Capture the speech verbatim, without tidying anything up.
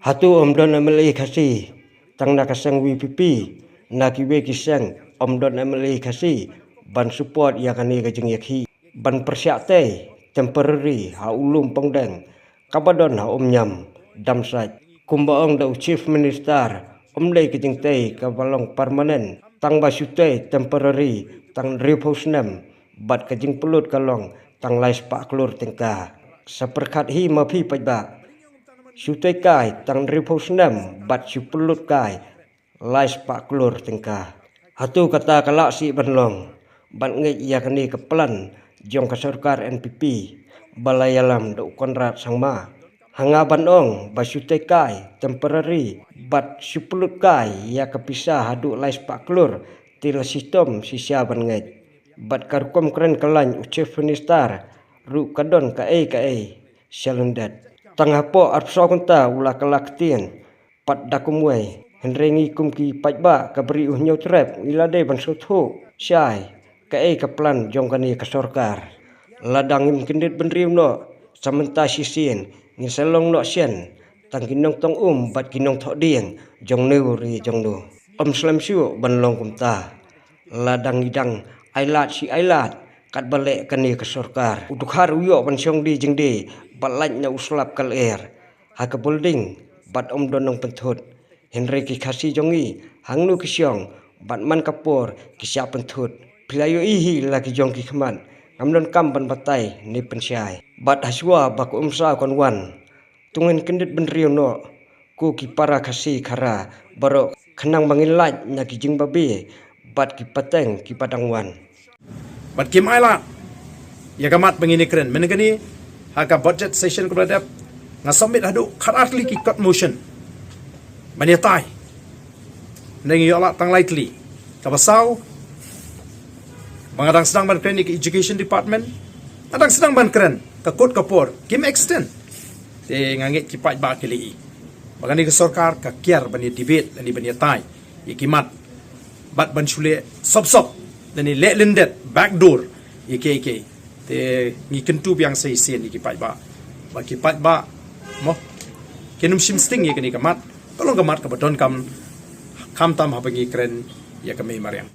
Hato ym don M L A Khasi tang na ka seng V P P, na kiwei ki seng ym don M L A Khasi ban support ïa kane ka jingïakhih ban pyrshah tei temporary ha u lum pongdeng kaba don ha Umñiam Damsait. Kumba ong da u Chief Minister, ym dei ka jingtei kaba long permanent, tang ba shu tei temporary tang hynriewphew snem, bad ka jingpynlut ka long tang lai spah klur tyngka. Sa pyrkhat hi ma phi paidbah, shu tei kai tang hynriewphew snem bad shu pynlut kai lai spah klur tyngka. Hato kata ka lah sih ban long, ban ngeit ïa kane ka plan jong ka sorkar N P P ba la ïalam da u Conrad Sangma? Ha nga ban ong ba shu tei kai temporary bad shu pynlut kai ïa ka pisa haduh lai spah klur te la shitom shisha ban ngeit. Bad ka rukom kren ka lain u Chief Minister ruh ka don kaei kaei shalyndet. Tang hapoh arphew saw kynta u la kylla ktien pat da kumwei. Hynrei ngi kum ki paidbah ka Bri U Hynñiewtrep ngi la dei ban sngewthuh shai kaei ka plan jong kane ka sorkar. Lada ngim kyndit bynriew noh, sa mynta shisien ngin sa long noh shen tang ki nongtong um bad ki nongthoh dieng jong ne u ri jong nu. Ym slem shuh ban long kumta. Lada ngi dang ailad shi ailad katba leh kane ka sorkar, u dkhar u ïoh ban shong die jingdie bad lait na u slap ka lyer ha ka building bad ym don nongpynthut. Hynrei ki Khasi jong ngi hangno ki shong bad man ka por ki shah pynthut? Phi la ïohi hi la ki jong ki khmat, ngam donkam ban batai ne pynshai. Bad hashwa ba ka umsaw kan wan, to ngin kyndit bynriew noh ko ki para Khasi Khara baroh khnang ba ngin lait na ki jingbabe bad ki pateng kiba dang wan. Bad kim ailad ïa ka mat ba ngin ïakren mynne kane ha ka budget session kaba la dep. Nga submit haduh khatar tylli ki kot motion ban ïatai. Ngi ïoh lad tang lai tylli. Kaba saw, ba nga dang sdang ban kren ïa ka education department, nga dang sdang ban kren, ka kot ka por kim extend. Te nga ngeit ki paidbah ki la ïohi ba kane ka sorkar ka kiar ban ïa debate lane ban ïatai ïa ki mat bad ban shu leh sop sop lane leh lyndet, backdoor ïa kiei kiei. Te ngi kyntu biang sa shisien ïa ki paidbah ba ki paidbah mo, kin ym shim sting ïa kane ka mat. Ka long ka mat kaba donkam, khamtam haba ngi kren ïa ka mei mariang.